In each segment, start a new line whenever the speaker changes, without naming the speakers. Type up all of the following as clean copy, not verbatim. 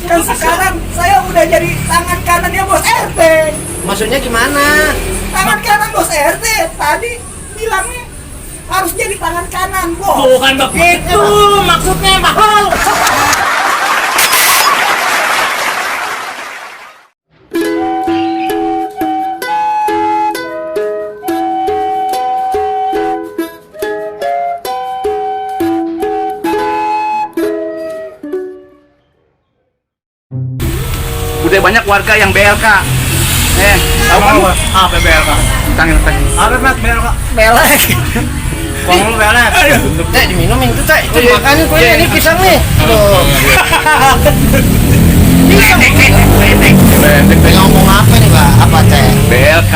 Kan sekarang saya udah jadi tangan kanannya bos RT.
Maksudnya gimana?
Tangan kanan bos RT. Tadi bilangnya harus jadi tangan kanan bos.
Bukan begitu maksudnya, mahal.
Udah banyak warga yang BLK. Tahu kan?
Apa BLK?
Tangin.
Apa Mat BLK?
Belek.
Kong lu belek.
Teh diminumin tuh teh. Itu
Iya.
makanin kuenya ini pisang nih. Loh. Pisang.
Bendek.
Ngomong apa nih, Pak? Apa teh?
BLK,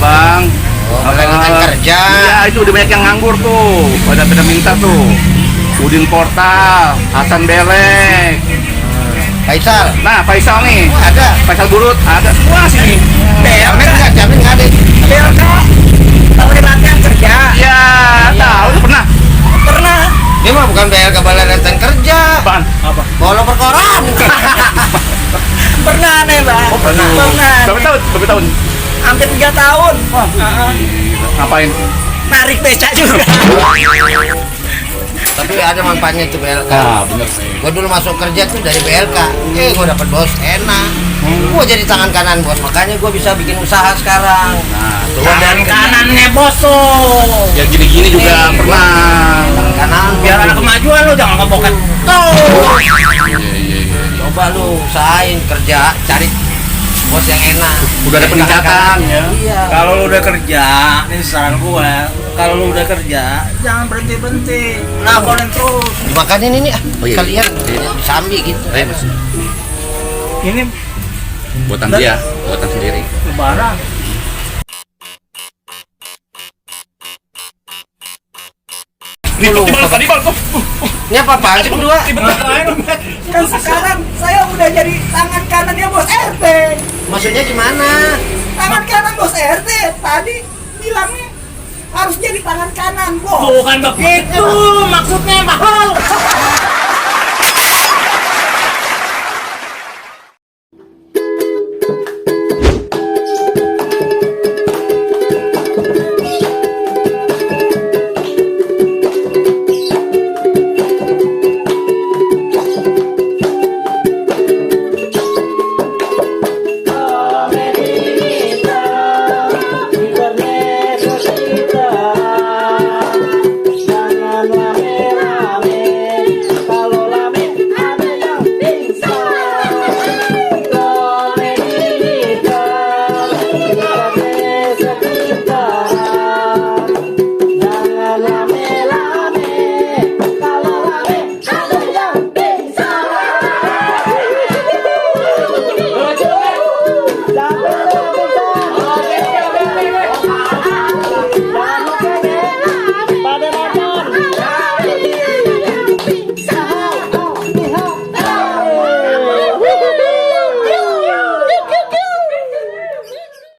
Bang.
Lowongan kerja.
Iya, itu udah banyak yang nganggur tuh. Pada minta tuh. Udin Portal, Hasan Belek.
Faisal.
Nah, Faisal nih.
Oh, ada.
Faisal Burut ada semua sini.
Jamin nggak? Jamin nggak ada.
BLK. Balai latihan kerja.
Ya, tahu lu pernah.
Pernah.
Dia mah bukan BLK Balai Latihan Kerja.
Apaan?
Apa?
Bolo perkoran.
Pernah nih bang.
Oh, pernah.
Pernah.
Berapa tahun? Berapa tahun?
Hampir 3 tahun.
Ngapain?
Narik beca juga.
Tapi ada manfaatnya itu BLK.
Bener.
Gue dulu masuk kerja tuh dari BLK. Gue dapet bos enak. Gue jadi tangan kanan bos. Makanya gue bisa bikin usaha sekarang.
Nah, tuh.
Tangan kanannya bos tuh.
Ya gini-gini juga pernah.
Tangan kanan.
Biar ada kemajuan lu jangan kebokat. Tuh.
Iya.
Coba lu usahain kerja, cari bos yang enak.
Udah ada peningkatan ya.
Iya.
Kalau lu udah kerja, ini saran gua. Kalau lu udah kerja, jangan berhenti. Laporin terus.
Dimakanin ini
Oh, iya.
kalian disambi gitu.
Mas.
Ini
Buatan dia, buatan sendiri.
lebaran.
Ini apa apaan sih berdua?
Kan sekarang saya udah jadi tangan kanannya bos RT.
Maksudnya gimana?
Tangan kanan bos RT. Tadi bilangnya harus jadi tangan kanan bos.
Bukan begitu maksudnya, mahal.